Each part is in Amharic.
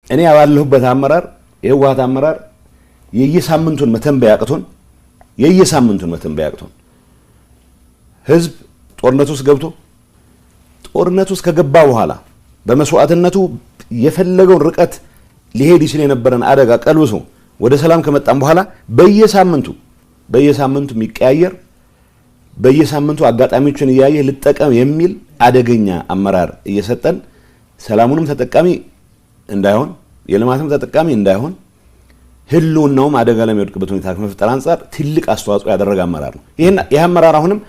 እኔ ባለሁበት አመራር፣ የህወሓት አመራር የየሳምንቱን መተንበያ አቅቶን ህዝብ ጦርነት ውስጥ ገብቶ፣ ጦርነት ውስጥ ከገባ በኋላ በመስዋዕትነቱ የፈለገውን ርቀት ሊሄድ ይችል የነበረን አደጋ ቀልብሶ ወደ ሰላም ከመጣም በኋላ በየሳምንቱ የሚቀያየር፣ በየሳምንቱ አጋጣሚዎችን እያየ ልጠቀም የሚል አደገኛ አመራር እየሰጠን፣ ሰላሙንም ተጠቃሚ እንዳይሆን፣ የልማትም ተጠቃሚ እንዳይሆን፣ ህልውናውም አደጋ ላይ የሚወድቅበት ሁኔታ ከመፍጠር አንጻር ትልቅ አስተዋጽኦ ያደረገ አመራር ነው። ይህ አመራር አሁንም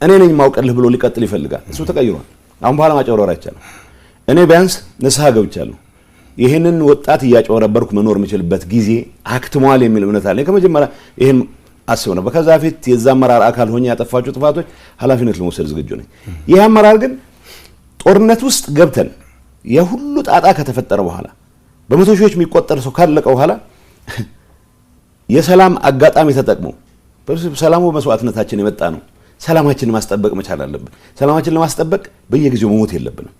እኔ ነኝ ማውቅልህ ብሎ ሊቀጥል ይፈልጋል። እሱ ተቀይሯል። አሁን በኋላ ማጭበርበር አይቻልም። እኔ ቢያንስ ንስሐ ገብቻለሁ። ይህንን ወጣት እያጭበረበርኩ መኖር የምችልበት ጊዜ አክትሟል የሚል እምነት አለኝ። ከመጀመሪያ ይህን አስብ ነበር። ከዛ በፊት የዛ አመራር አካል ሆኜ ያጠፋቸው ጥፋቶች ኃላፊነት ለመውሰድ ዝግጁ ነኝ። ይህ አመራር ግን ጦርነት ውስጥ ገብተን የሁሉ ጣጣ ከተፈጠረ በኋላ፣ በመቶ ሺዎች የሚቆጠር ሰው ካለቀ በኋላ፣ የሰላም አጋጣሚ ተጠቅሞ፣ ሰላሙ በመስዋዕትነታችን የመጣ ነው። ሰላማችንን ማስጠበቅ መቻል አለብን። ሰላማችንን ለማስጠበቅ በየጊዜው መሞት የለብንም።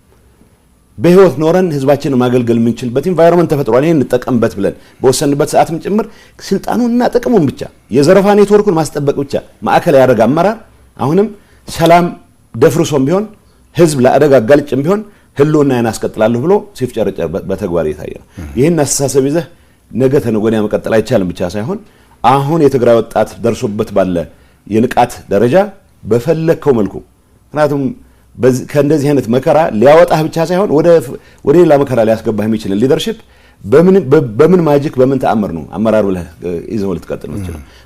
በህይወት ኖረን ህዝባችንን ማገልገል የምንችልበት environment ተፈጥሯል። ይሄን እንጠቀምበት ብለን በወሰንበት ሰዓትም ጭምር ስልጣኑንና ጥቅሙን ብቻ፣ የዘረፋ ኔትወርኩን ማስጠበቅ ብቻ ማዕከል ያደረገ አመራር አሁንም ሰላም ደፍርሶም ቢሆን፣ ህዝብ ለአደጋ አጋልጭም ቢሆን ህልውናዬን አስቀጥላለሁ ብሎ ሲፍጨረጨር በተግባር እየታየ ነው። ይህን አስተሳሰብ ይዘህ ነገ ተነገ ወዲያ መቀጠል አይቻልም ብቻ ሳይሆን አሁን የትግራይ ወጣት ደርሶበት ባለ የንቃት ደረጃ በፈለግከው መልኩ፣ ምክንያቱም ከእንደዚህ አይነት መከራ ሊያወጣህ ብቻ ሳይሆን ወደ ሌላ መከራ ሊያስገባህ የሚችልን leadership በምን magic፣ በምን ተአምር ነው አመራር ብለህ ይዘው ልትቀጥል የምትችለው?